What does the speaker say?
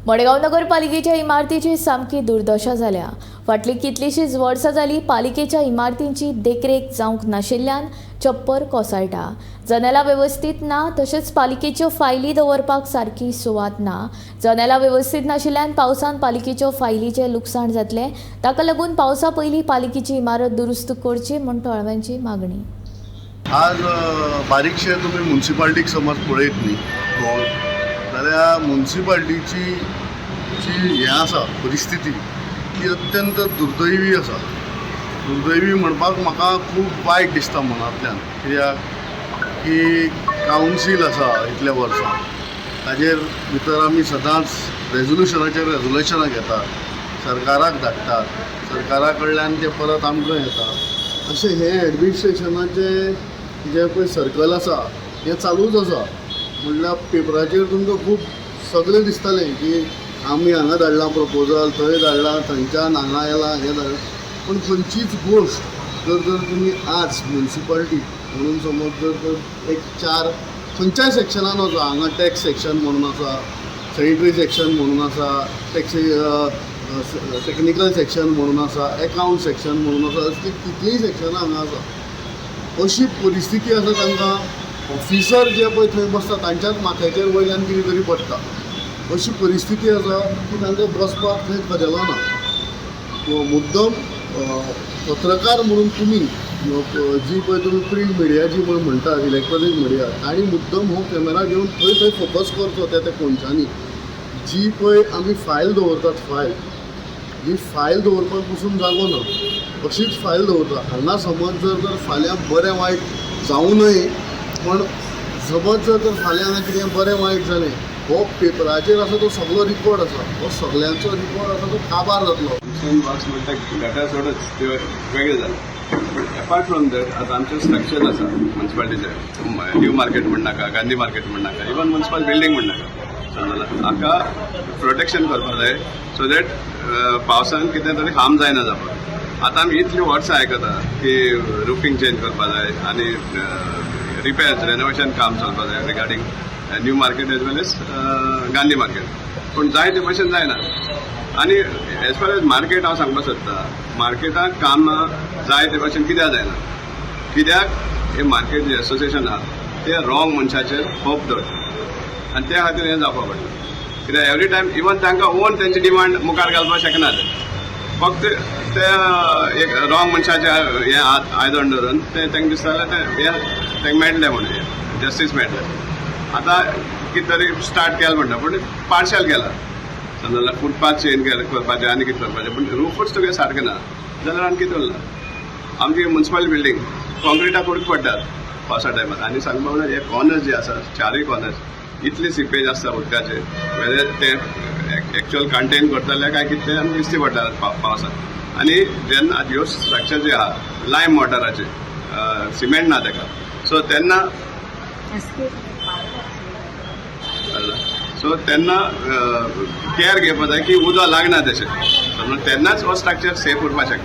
मडगांव नगरपालिकेच्या इमारतीची सामकी दुर्दशा जाल्या. फाटलीं कितलींशींच वर्सां जालीं पालिकेच्या इमारतींची देखरेख जावंक नाशिल्ल्यान छप्पर कोसळटा, जनेलां वेवस्थीत ना, तशेंच पालिकेच्यो फायली दवरपाक सारकी सुवात ना. जनेलां वेवस्थीत नाशिल्ल्यान पावसान पालिकेच्यो फायलीचें लुकसाण जातलें. ताका लागून पावसा पयलीं पालिकेची इमारत दुरुस्त करची म्हूण थळाव्यांची मागणी. आज बारीकशें तुमी मुन्सिपाल्टीक समज पळयत न्ही भोंवन जाल्यार मुन्सिपाल्टीची जी हें आसा परिस्थिती ती अत्यंत दुर्दैवी आसा. दुर्दैवी म्हणपाक म्हाका खूब वायट दिसता मनांतल्यान, कित्याक की कावन्सील आसा इतल्या वर्सां, ताजेर भितर आमी सदांच रेजोल्युशनाचेर रेजोल्युशनां घेतात, सरकाराक धाडटात, सरकारा कडल्यान तें परत आमकां येता. अशें हें एडमिनिस्ट्रेशनाचें जें पळय सर्कल आसा हें चालूच आसा. म्हणल्यार पेपराचेर तुमकां खूब सगळें दिसतलें की आमी हांगा धाडलां प्रपोजल, थंय धाडलां, थंयच्यान हांगा आयलां, हें धाडलां. पूण खंयचीच गोश्ट जर तर तुमी आज मुन्सिपाल्टी म्हणून समज जर तर एक चार खंयच्याय सेक्शनान वचा, हांगा टॅक्स सेक्शन म्हणून आसा, सॅनिटरी सेक्शन म्हणून आसा, टॅक्सी टॅक्निकल सेक्शन म्हणून आसा, एकावंट सेक्शन म्हणून आसा, असलीं कितलींय सेक्शनां हांगा आसा. अशी परिस्थिती आसा, तांकां ऑफिसर जे पळय थंय बसता तांच्याच माथ्याचेर वयल्यान कितें तरी पडटा. अशी परिस्थिती आसा की तांकां बसपाक थंय कदेलां ना. मुद्दम पत्रकार म्हणून तुमी जी पळय तुमी प्रिंट मिडिया जी पळय म्हणटा, इलेक्ट्रॉनीक मिडिया, तांणी मुद्दम हो कॅमेरा घेवन थंय थंय फोकस करचो त्या त्या कोनशांनी. जी पळय आमी फायल दवरतात, फायल ही फायल दवरपाक पसून जागो ना, अशीच फायल दवरता हांगा. समज जर तर फाल्यां बरें वायट जावं नये, पण समज जर तर फाल्यां हांगा कितें बरें वायट जालें, हो पेपराचेर आसा तो सगळो रिकॉर्ड आसा, हो सगळ्यांचो रिकॉर्ड आसा, तो काबार जातलो. मॉन्सून वर्क्स म्हणटा गटर सोडच, ते वेगळे जालें. बट एपार्ट फ्रॉम that, आतां आमचें स्ट्रक्चर आसा मुन्सिपालिटीचें, न्यू मार्केट म्हणनाका, गांधी मार्केट म्हणनाका, इवन मुन्सिपल बिल्डींग म्हणनाका, समजला, हाका प्रोटेक्शन करपाक जाय सो that पावसान कितें तरी हार्म जायना जावपाक. आतां आमी इतलीं वर्सां आयकता की रुफींग चेंज करपाक जाय आनी रिपेर्स, रेनोवेशन काम चलपाक जाय regarding New Market as well as Gandhi Market, पूण जाय ते भशेन जायना. आनी एज फार एज मार्केट हांव सांगपाक सोदता, मार्केटाक काम जाय ते भशेन कित्याक जायना? कित्याक हे मार्केट जे एसोसिएशन आहा ते रॉंग मनशाचेर होप दवरता आनी त्या खातीर हें जावपाक पडटा. कित्याक एवरी टायम इवन तांकां ओन तेंची डिमांड मुखार घालपाक शकना ते, फक्त ते एक रॉंग मनशाचे हें आयदन धरून ते तांकां दिसता जाल्यार ते हें तांकां मेळटलें म्हणून, जस्टीस मेळटलें. आतां कितें तरी स्टार्ट केलें म्हणटा, पूण पार्शल केलां, समजला, फुटपाथ चेंज केलें करपाचें आनी कितें करपाचें, पूण रुफूच तुगे सारकें ना जाल्यार आनी कितें उरलां? आमची मुन्सिपल बिल्डींग कॉन्क्रिटा पडून पडटात पावसा टायमार. आनी सांगपा म्हणल्यार हे कॉर्नर्स जे आसा, चारूय कॉर्नर्स इतली सिपेज आसता उदकाचे, वेदर ते एक्चुअल कंटेन करतले काय कितें तें आमकां दिसती पडटा पावसात. आनी जेन्ना ह्यो स्ट्रक्चर जे आहा लायम मोटराचे, सिमेंट ना ताका, सो तेन्ना कळ्ळें? सो तेन्ना केअर घेवपाक जाय की उदक लागना तशें, तेन्नाच हो स्ट्रक्चर सेफ उरपाक शकता.